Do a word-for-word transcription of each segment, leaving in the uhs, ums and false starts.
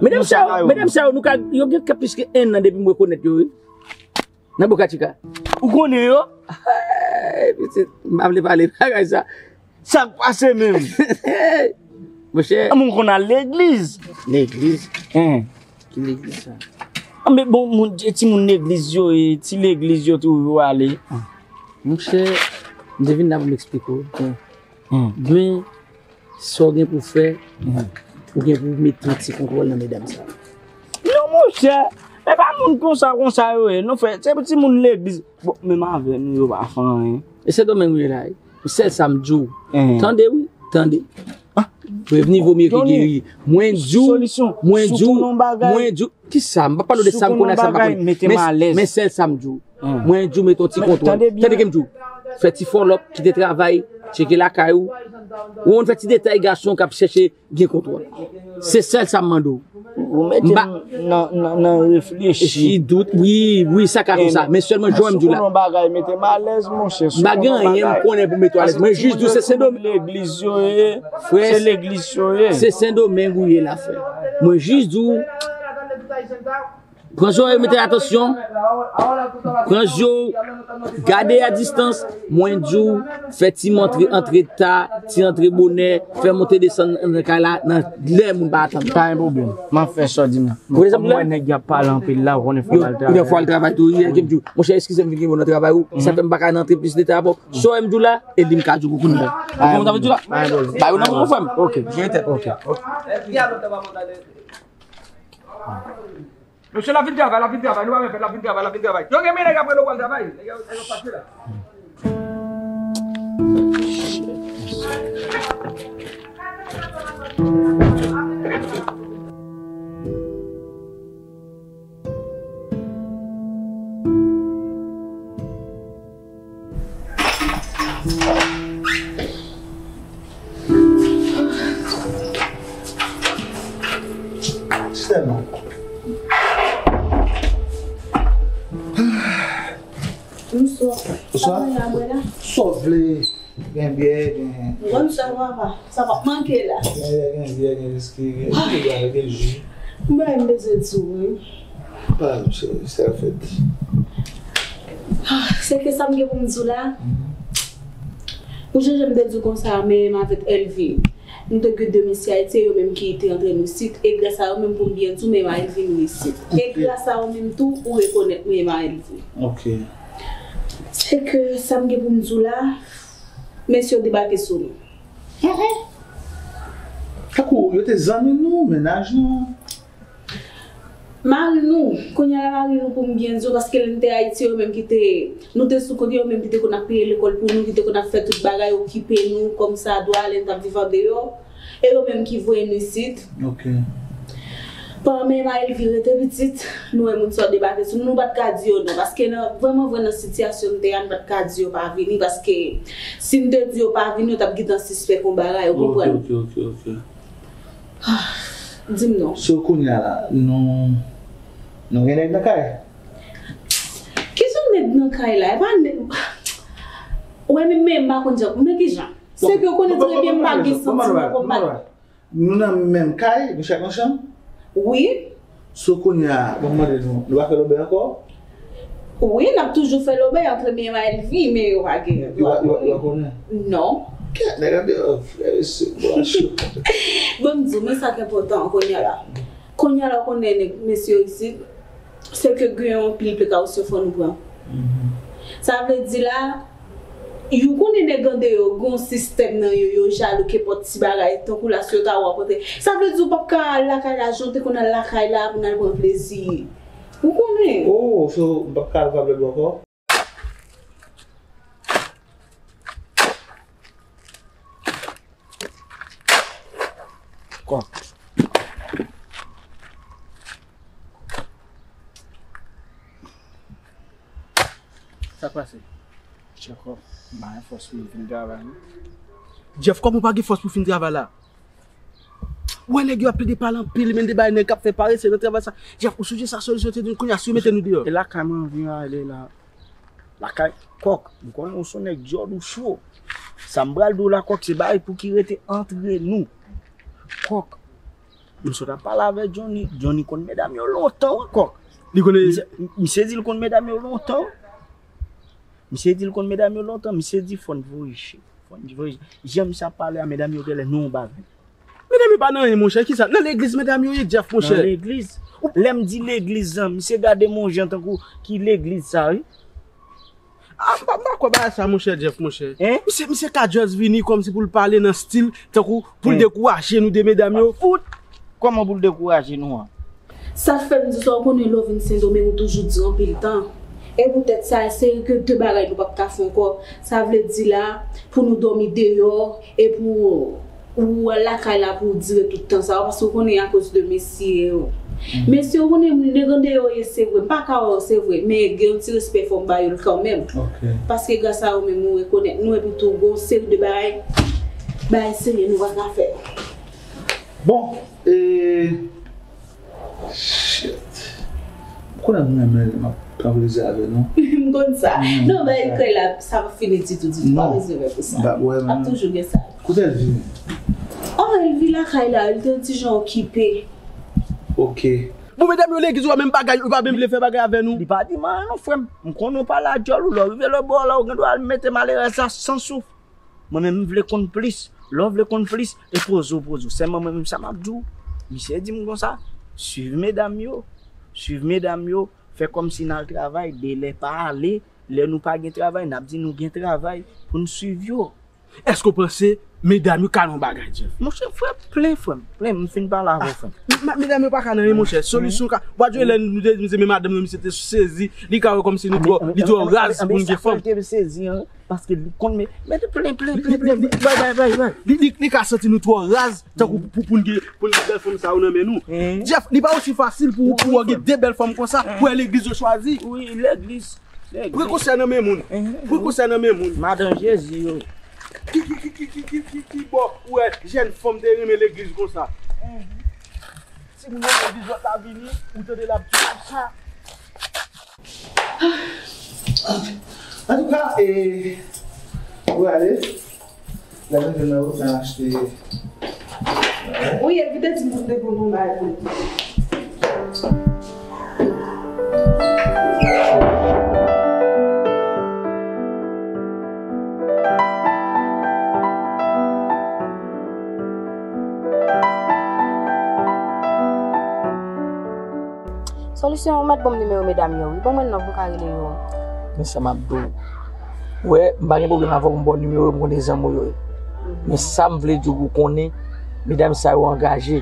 Medam sa yo, medam sa yo, nou ka, yo gen ka plis ke en an depi m rekonèt yo, wi. Nan Boca Chica. Ou konnen yo? Hey, pitit, m pa vle pale bagay sa. Sa k pase menm? Monchè. An, moun konn al legliz. Legliz? Hen. Ki legliz sa? An, men bon, moun, e timoun legliz yo, e ti legliz yo tou yo ale. Monchè, m te vin la pou m eksplike w. Gen sa w gen pou w fè, ou gen pou w mete yon ti kontwòl nan medam sa yo. Non, monchè, men pa moun konsa, konsa yo ye. Non, frè, se pou timoun legliz. Bon, menm avè nou, yo pa fè anyen. E Sendomeng ou ye la, wi. Sèl sa m di w. Tande, wi, tande. Prevni vo mye ke geri. Mwen di w, mwen di w, mwen di w, kisa? M pa pale de sa m konnen ak sa m pa konnen. Men, men sèl sa m di w. Mwen di w, mete yon ti kontwòl. Tande ke m di w. Fè ti follow up, kite travay, tcheke lakay ou. Ou konn fè ti detay gason k ap chèche gen kontwòl. Se sèl sa m mande w. Ou mete m nan, nan, nan reflechi. Dout, wi, wi, sa ka konsa. Men sèlman jan m di w la. Sou konnen bagay mete m alèz, monchè. M pa gen anyen m konnen pou mete w alèz. Mwen jis di w se Sendomeng. Legliz yo ye. Frè, se legliz yo ye. Se Sendomeng ou ye la, frè. Mwen jis di w, pran zòrèy ou, mete atansyon. Pran je w, gade a distans. Mwen di w, fè ti antre, antre ta, ti antre bonè, fè monte desann nan kay la, nan lè moun pa atann. Pa gen pwoblèm. M ap fè sa w di m nan. Ou konn sa m di la? Mwen nèg y ap pale anpil la, ou konnen fò m al travay. Ou konnen fò al travay tou, wi, ke m di w. Monchè, eskize m vin gen bon nan travay ou. Sa fè m pa ka rantre plis de ta avè w. Sa w wè m di w la, e li m ka di w pou kounye a. Ou konn sa m di w la? Pa gen pwoblèm. Ba yo nan men w, frè m. Ok. Jete. Ok. Mesye, l ap vin travay, l ap vin travay, nou pa menm fèt, l ap vin travay, l ap vin travay. Yo gen men nèg ap rele w pral travay. Nèg yo, nèg yo pase la. Sèlman. Bonswa. Bonswa. Sa w vle? Gen byè, gen... Bonswa, papa. Sa p ap manke la. Gen byè, gen byè, gen wiski, gen, gen ji. Mwen, m bezwen di w, wi. Pa, se, sa fèt. Ah, se ke sa m gen pou m di w la. Ou chonje m te di w konsa, men m avèk Elvie. Nou te gen de mesye Ayiti, e yo menm ki te antre nou isit. E gras a yo menm pou m byen di w, men m a Elvie nou isit. E gras a yo menm tou, ou rekonèt mwen, m a Elvie. Ok. Se ke sa m gen pou m di w la, mesye yo debake sou nou. Tankou yo te zanmi nou, mennaj nou? Mari nou, kounye a la mari nou pou m byen di w, paske lè n te Ayiti, yo menm ki te, nou te sou kote, yo menm ki te konn ap peye lekòl pou nou, ki te konn ap fè tout bagay, okipe nou kòmsadwa, lè n t ap viv andeyò. E yo menm ki voye nou isit. Ok. Pandan men m a Elvie rete pitit, nou wè moun sa yo debake sou nou, nou pa t ka di yo non, paske nan, vrèman vre nan sitiyasyon n te a, n pa t ka di yo pa vini, paske si n te di yo pa vini, yo t ap gentan sispèk yon bagay, ou konprann? Ok, ok, ok, ok. Di m non. So, kounye a la, nou, nou gen nèg nan kay? Ki jan nèg nan kay la? E pa nèg, ou wè, men, men m pa konn jan, men ki jan? Se ke ou konnen trè byen m pa gen santiman pou m pa. Nou nan menm kay, nou chak nan chanm? Wi. So, kounye a, bon, m mande nou, nou pa fè lòbèy ankò? Wi, n ap toujou fè lòbèy antre men m a Elvie, men yo pa gen. Yo pa, yo pa, yo pa konnen? Non. Kèt, nèg andeyò, frè, mesye, bwa cho. Bon, m di w, men sa k enpòtan an kounye a la. Kounye a la, ou konnen nèg, mesye yo isit, se ke gen yon pil prekawsyon fò nou pran. Sa vle di la, ou konnen nèg andeyò, gen yon sistèm nan yo, yo jalou, kenpòt ti bagay, tankou la, si yo ta wè w ap antre. Sa vle di ou p ap ka al lakay la, jan w te konn al lakay la, pou n al pran plezi. Ou konnen. Oh, so, m p ap ka al vab lòt bò ankò? Kòk. Sa k pase? Chèkòp, m pa gen fòs pou m vin travay, non. Jeff, kòman w pa gen fòs pou w fin travay la? Ou wè nèg yo ap plede pale anpil, men de bay nèg k ap fè parese nan travay sa. Jeff, ou sonje sa Solisyon te di n kounye a si yo mete nou deyò? E lakay mwen anvi ale la. Lakay Kòk, m konnen ou se yon nèg dyòl, ou cho. Sa m pral di w la, Kòk, se bagay pou ki rete antre nou. Kòk, M sot ap pale avè Johnny. Johnny konn medam yo lontan ankò. Li konn. Misye, misye di l konn medam yo lontan. Misye di l konn medam yo lontan. Misye di fò n voye chif. Fò n voye chif. Jan misye ap pale a medam yo genlè nan yon bagay. Medam yo pa nan anyen, monchè. Kisa? Nan legliz medam yo ye, Jeff, monchè. Nan legliz? Lè m di legliz lan, misye gade m yon jan tankou ki legliz sa, wi. Ah, m pa, m pa kwè bagay sa, monchè Jeff, monchè. Hein? Misye, misye ka just vini kòmsi pou l pale nan stil, tankou pou l dekouraje nou de medam yo. Fout! Kòman pou l dekouraje nou an? Sa fè m di sa, ou konnen lè w vin Sendomeng, ou toujou di anpil tan. E poutèt sa, se ke de bagay nou p ap ka fè ankò. Sa vle di la, pou nou dòmi deyò, e pou ou al lakay la pou dire tout tan sa yo, paske ou konnen akoz de mesye yo. Mesye, ou konnen moun nèg andeyò ye, se vre, m pa ka wè yo, se vre, men gen yon ti respè fò m ba yo l kanmenm. Paske gras a yo menm nou rekonèt nou, epi tou gon seri de bagay, bagay serye nou pa ka fè. Bon, e, shit. M konnen nou renmen lè m ap pran plezi avè nou. M konn sa. Non, men kay la, sa p ap fini ditou, ditou. Pa bezwen pè pou sa. Ap toujou gen sa. Kote Elvi menm? Oh, Elvi lakay la, li te yon ti jan okipe. Ok. Bon, medam yo legliz yo pa menm bagay, yo pa menm vle fè bagay avè nou. Li pa di m anyen non, frè m. M konnen w pale a djòl ou, lè w rive lòtbò la, ou gen dwa al mete malerèz la san souf. Mwen menm, m vle konn plis. Lè w vle konn plis, e poze w, poze w. Sèlman mwen menm, sa m ap di w, misye di m konsa, swiv medam yo. Swiv medam yo, fè kòmsi n al travay, de lè pa ale, lè nou pa gen travay, n ap di nou gen travay pou n swiv yo. Èske w panse medam yo ka nan yon bagay, Jeff? Monchè, frè, plen, frè m, plen, m fin pale avè w, frè m. Medam yo pa ka nan anyen, monchè. Solisyon ka, w pa jwe lè nou te di m se men madanm nan, misye te sou sezi, li ka wè kòmsi nou twò, li twò raz pou n gen fanm. Paske li konn men, men plen, plen, plen, plen, bay, bay, bay, bay. Li, li, li ka santi nou twò raz, tankou pou, pou n gen, pou n gen bèl fanm sa yo nan men nou. Jeff, li pa osi fasil pou, pou w gen de bèl fanm konsa, pou wè legliz yo chwazi. Wi, legliz. Pran konsèy nan men moun. Pran konsèy nan men moun. Madan Jezi yo. Ki, ki, ki bò ou wè jèn fanm te renmen legliz konsa? Timoun yo legliz lòt la vini, ou tande l ap di konsa. Antouka, e, ou ale. Lè nou vin nan wout, n a achte. Wi, epi te di m pou m te pran yon bagay pou li. Solisyon, ou mèt ban m nimewo medam yo, wi. Ban mwen non pou m ka rele yo. Men sa m ap di w. Ou wè, m pa gen pwoblèm avè w, m ba w nimewo yo, m konnen zanmi w yo ye. Men sa m vle di w pou w konnen, medam sa yo angaje.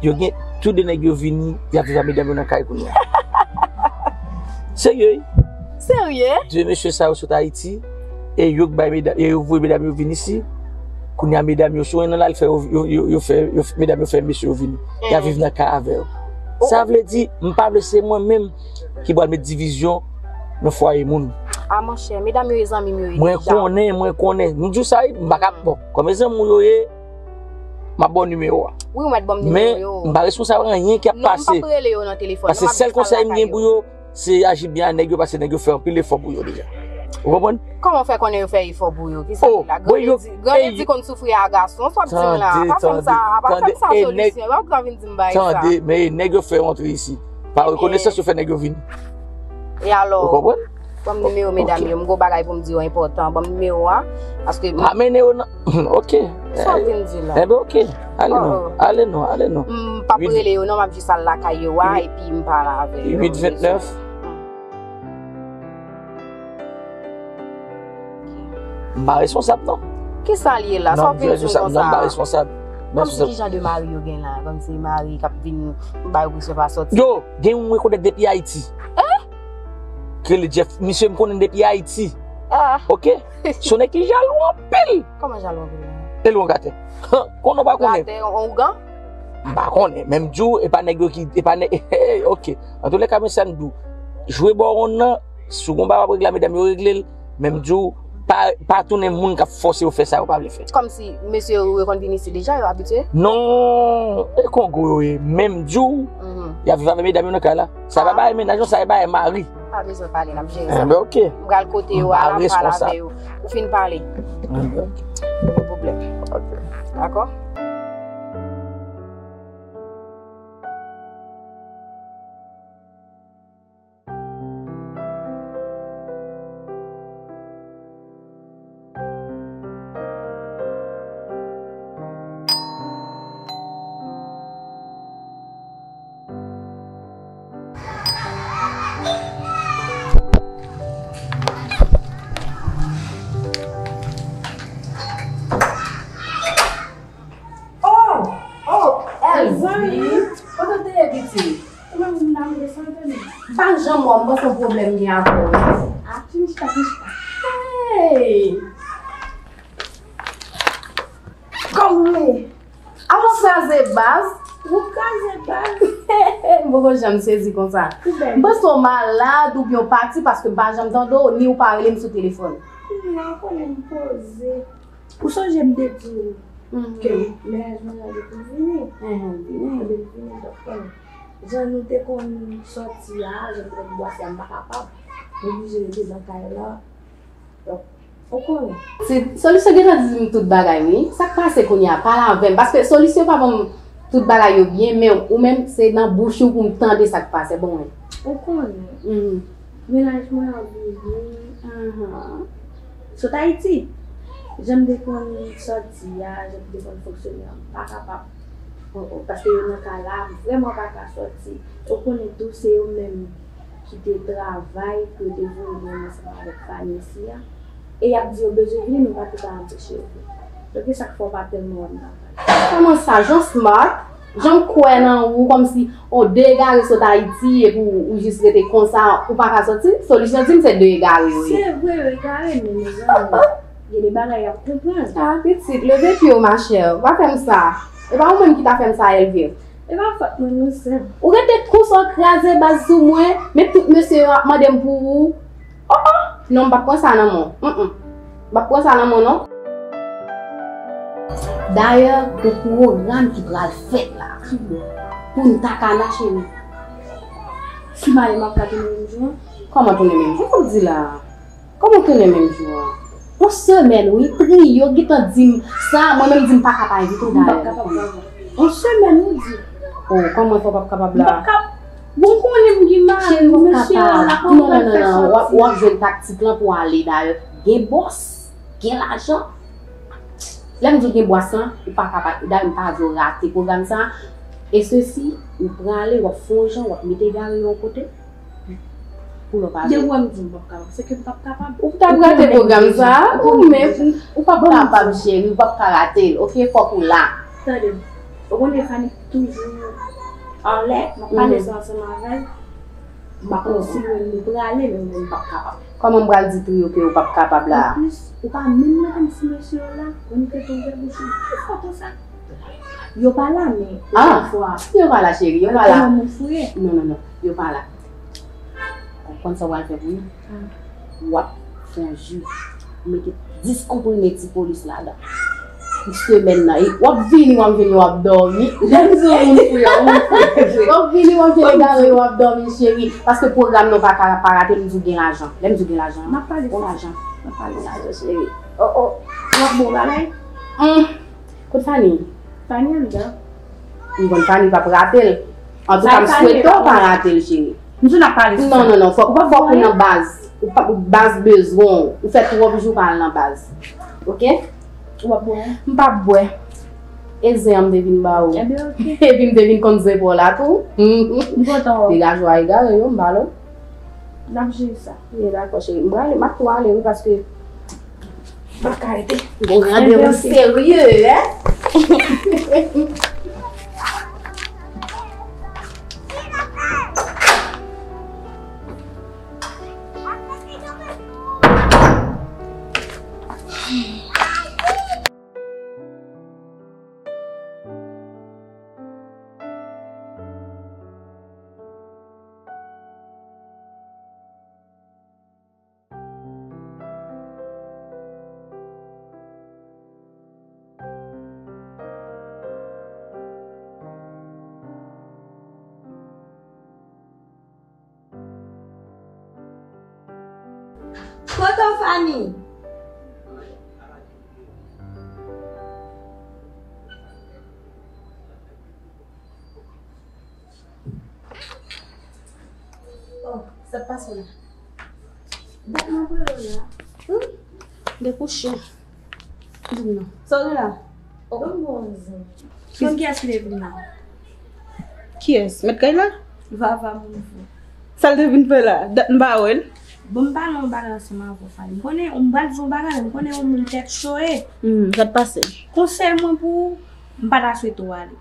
Yo gen, tou de nèg yo vini, y ap viv ak medam yo nan kay kounye a. Serye, wi. Serye? De mesye sa yo sot Ayiti, e yo k bay medam, e yo voye medam yo vin isi. Kounye a, medam yo, sou en nan la, l fè yo, yo, yo, yo fè, yo, medam yo fè mesye yo vini. Y ap viv nan kay avè yo. Sa vle di, m pa vle se mwen menm ki pral met divizyon nan fwaye moun. A monchè, medam yo e zanmi m yo ye deja. Mwen konnen, mwen konnen. M di w sa, wi, m pa ka, bon, kòm e zanmi w yo ye, m ap ba w nimewo a. Wi, ou mèt ban m nimewo yo. Men, m pa responsab anyen k ap pase. Non, m p ap rele yo nan telefòn. Paske sèl konsèy m gen pou yo, se aji byen a nèg yo, paske nèg yo fè anpil efò pou yo deja. Ou konprann? Kòman w fè konnen yo fè efò pou yo? Kisa ki la? Grandi, grandi konn soufri a gason, sa w ap di m la. Pa fè m sa, pa fè m sa, Solisyon. Ou pa vin di m bagay sa. Tande, men nèg yo fè yo antre isi. Pa rekonesans yo fè nèg yo vini. E alò? Ou konprann? Ban m nimewo medam yo, m gon bagay pou m di yo enpòtan. Ban m nimewo a, paske m ap mennen yo nan, ok. Sa w vin di la? Enben, ok. Ale non, ale non, ale non. M p ap rele yo non, m ap jis al lakay yo a, epi m pale avè yo. Uit vennèf. M pa responsab non. Kisa l ye la? Sa w vin di m konsa? Non, m pa responsab. Kòmsi ki jan de mari yo gen la? Kòmsi mari k ap vin ba yo presyon pa sòti? Yo, gen yon m rekonèt depi Ayiti. Hein? Ki rele Jeff. Misye m konnen depi Ayiti. Ah. Ok? Se yon nèg ki jalou anpil. Kòman jalou anpil la? E l yon gratè. Konnen w pa konnen. Gratè, yon ougan? M pa konnen. Men m di w, e pa nèg yo ki, e pa nèg, ok. Antoulèka, men sa m di w. Jwe bò wonn nan, si w gon bagay w ap regle a medam yo regle l, men m di w, pa, pa tounen moun k ap fòse yo fè sa yo pa vle fè. Kòmsi mesye yo, yo konn vin isi deja, yo abitye? Non, e Kongo yo ye. Men m di w, y ap viv avè medam yo nan kay la. Sa pa bagay mennaj non, sa e bagay mari. Pa bezwen pale, n ap jere sa. Enben, ok. M pral kote yo a, m ap pale avè yo. Ou fin pale. Enben, ok. Pa gen pwoblèm. Ok. Dakò? Kote w te ye, pitit? Ou menm, m nan move sante, non? M pa janm wè w, m panse yon pwoblèm gen avè w. A, vin chita, vin chita. Hey! Kòman w ye? Avan w kraze baz. Ou kraze baz. M poko janm sezi konsa. Ou bèl. M panse w malad oubyen w pati paske m pa janm tande w, ni w pa rele m sou telefòn. Kounya w konnen m poze. Ou sonje m te di w ke mennaj mwen an li pou vini? Enhen, vini. Ebyen, l vini, donk, konnen. Jan nou te konn sòti a, jan nou te konn bwase a, m pa kapab. M oblije rete nan kay la. Donk, ou konnen. Se, Solisyon gentan di m tout bagay, wi. Sa k pase kounye a? Pale avè m. Paske Solisyon pa ban m tout bagay yo byen, men ou menm, se nan bouch ou pou m tande sa k pase. Bon, wi. Ou konnen. Mhm. Mennaj mwen an vini. Aha. Sot Ayiti. Jan m te konn sòti a, jan m te konn fonksyone a, m pa kapab. Oh, oh. Paske yo nan kay la, m vrèman pa ka sòti. Ou konnen tou, se yo menm ki te travay pou yo te voye mwen ansanm avèk Fanny isi a. E y ap di yo bezwen vini, nou pa tou ka anpeche yo vini. Donk, e sa k fè w pa tèlman wè m nan kay. Kòman sa, Jean Smart? Jan m kwè nan ou, kòmsi on de egare sot Ayiti, epi w, ou jis rete konsa, ou pa ka sòti? Solisyon di m se de egare yo ye. Se vre, yo egare, men mezanmi, gen de bagay y ap konprann. Ah, pitit, leve pye w, machè. Pa fè m sa. E pa ou menm ki ta fè m sa, Elvire. E pa fòt mwen, non, sè m. Ou rete konsa, w kraze baz sou mwen, men tout mesye yo ap mande m pou ou. Oh, oh! Non, m p ap pran sa nan men w. Mm, mm. M p ap pran sa nan men w, non. Dayè, gen pwogram ki pral fèt la. Ki bon? Punta Cana, cheri. Si m ale, m ap ka tounen menm jou an? Kòman tounen menm jou? Sa w di la? Kòman tounen menm jou an? On semèn, wi. Trio gentan di m sa, mwen menm di m pa ka pa envite w dayè. M p ap kapab, papa. On semèn, ou di? Oh, kòman sa w p ap kapab la? M p ap kap-, bon, konnen m gen mari, mesye an la, kòman w pral fè sòti? Non, non, non, non. W ap, w ap jwenn taktik lan pou w ale dayè. Gen bòs, gen lajan. Lè m di w gen bòs lan, ou pa ka pa, dayè m pa vle w rate pwogram sa. E sesi, ou prale, w ap fè yon jan, w ap mete egare yo yon kote. Pou lè w pa vle. Depi w wè m di w m p ap kapab, se ke m p ap kapab. Ou t ap rate pwogram sa, ou menm, ou p ap kapab, cheri, ou p ap ka rate l, oke? Fòk ou la. Tande m, ou konnen Fanny toujou anlè, m ap pale sa ansanm avè l. M pa konn si mwen m prale, men mwen m p ap kapab. Kòman m pral di Trio ke ou p ap kapab la? Anplis, ou pa menm mete m sou mesye yo la, ou menm te tou ouvè bouch ou. Poukisa konsa? Yo pa la, men, ah, otan fwa, si yo pa la, cheri, yo pa la. Kòman moun fouye? Non, non, non, yo pa la. Ou konn sa w pral fè pou mwen? W ap fè yon ji. Mete dis konprime ti polis ladan. Pou semèn nan. E w ap vini, w ap vini, w ap dòmi. Lè m di w moun fou yo, moun fou yo. W ap vini, w ap vini, dayè, w ap dòmi, cheri. Paske pwogram nan pa ka pa rate, m di w gen lajan. Lè m di w gen lajan, m ap pale gen lajan. M ap pale lajan, cheri. Oh, oh. W ap bon bagay? Hum. Kot Fanny? Fanny anndan. M konn Fanny p ap rate l. Antouka, m swete w pa rate l, cheri. M di w n ap pale sou sa. Non, non, non, fòk, fòk ou nan baz. Ou pa, baz bezwen w. Ou fè twòp jou pa al nan baz. Oke? Ou p ap bwè? M p ap bwè. E zen an m te vin ba ou. Ebyen, oke. Epi m te vin konn zen pa w la tou. M kontan wè w. Degaj w a egare yo, m ba l ou. N ap jere sa. Ye, dakò, cheri. M prale, m ap tou ale, wi, paske m pa ka rete. Gon randevou serye, en? Kote w, Fanny? Oh, sa k pase w la? Dat m ap rele w la. Hmm? De kouche. Di m non. Sa w gen la? Oh, m bon zen. Konn kiyès ki te vin la? Kiyès? Mèt kay la? Vava moun fou. Sa l te vin fè la? Dat m pa wè l. Bon, m pale yon bagay ansanm avè w, Fanny. M konnen, m pral di yon bagay, m konnen yon moun tèt cho ye. Hmm, sa t pase? Konsèy mwen pou ou, m pa ta swete w ale.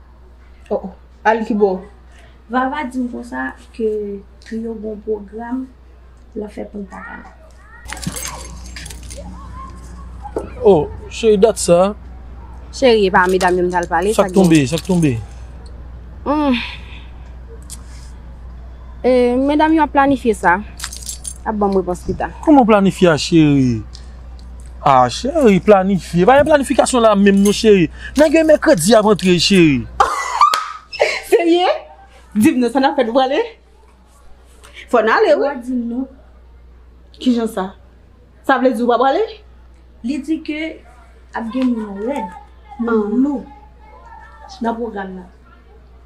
Oh, oh. Al ki bò? Vava di m konsa ke Trio gon pwogram l ap fè pou n pa ka la. Oh, cheri, dat sa. Cheri, e pa medam yo m t al pale. Sa k tonbe, sa k tonbe. Hmm. E, medam yo ap planifye sa. Ap ban m repons pita. Kòman planifye a, cheri? Ah, cheri, planifye. Pa gen planifikasyon la menm non, cheri. Nèg yo e mèkredi ap antre, cheri. Serye? Di m non, sa n ap fè, nou prale? Fò n ale, wi. Wa di m non. Kijan sa? Sa vle di ou pa prale? Li di ke ap gen moun rèd, moun lou nan pwogram nan.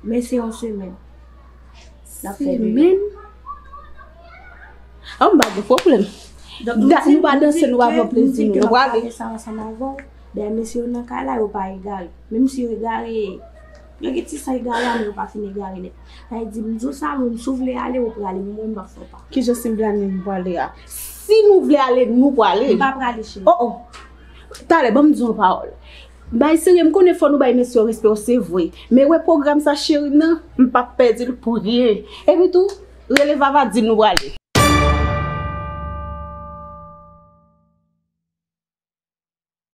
Men se yon semèn. N ap fè de. Semèn? An, m pa gen pwoblèm. Dat nou pa danse, nou pa pran plezi nou. Nou prale. Sa ansanm avè w. Dayè mesye yo nan kay la, yo pa egare. Menm si yo egare, yo gen ti san egare, men yo pa fin egare nèt. Sa vle di, m di w sa, moun, si w vle ale, ou prale, men mwen, m p ap fè w pa. Kijan si m vle ale, m prale a? Si nou vle ale, nou prale. M pa prale, cheri. Oh, oh. Talè, ban m di yon pawòl. Bay serye, m konnen fò nou bay mesye yo respè yo, se vre. Men wè pwogram sa, cheri m nan, m p ap pèdi l pou ryen. Epi tou, rele Vava, di l nou prale.